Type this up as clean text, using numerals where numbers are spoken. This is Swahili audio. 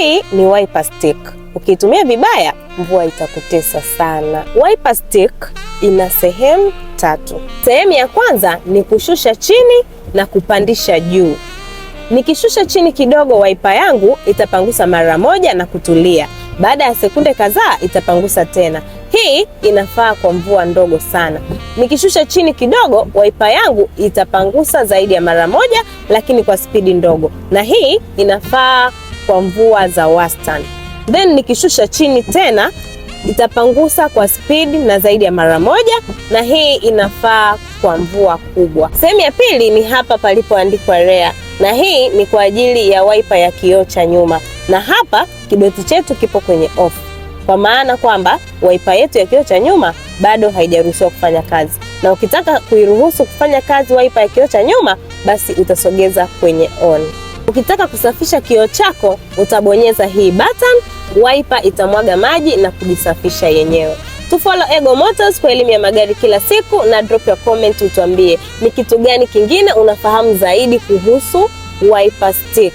Hii ni wiper stick. Ukiitumia vibaya, mvua itakutesa sana. Wiper stick ina sehemu tatu. Sehemu ya kwanza ni kushusha chini na kupandisha juu. Nikishusha chini kidogo, wiper yangu itapangusa mara moja na kutulia. Baada ya sekunde kadhaa itapangusa tena. Hii inafaa kwa mvua ndogo sana. Nikishusha chini kidogo, wiper yangu itapangusa zaidi ya mara moja, lakini kwa spidi ndogo, na hii inafaa kwa mvua za wastani. Then nikishusha chini tena itapangusa kwa spidi na zaidi ya mara moja, na hii inafaa kwa mvua kubwa. Sehemu ya pili ni hapa palipoandikwa rear, na hii ni kwa ajili ya wiper ya kioo cha nyuma, na hapa kidoti chetu kipo kwenye off, kwa maana kwamba wiper yetu ya kioo cha nyuma bado haijaruhusiwa kufanya kazi, na ukitaka kuiruhusu kufanya kazi wiper ya kioo cha nyuma, basi utasogeza kwenye on. Ukitaka kusafisha kioo chako utabonyeza hii button, wiper itamwaga maji na kujisafisha yenyewe. Tufollow Ego Motors kwa elimu ya magari kila siku, na drop your comment utuambie ni kitu gani kingine unafahamu zaidi kuhusu wiper stick.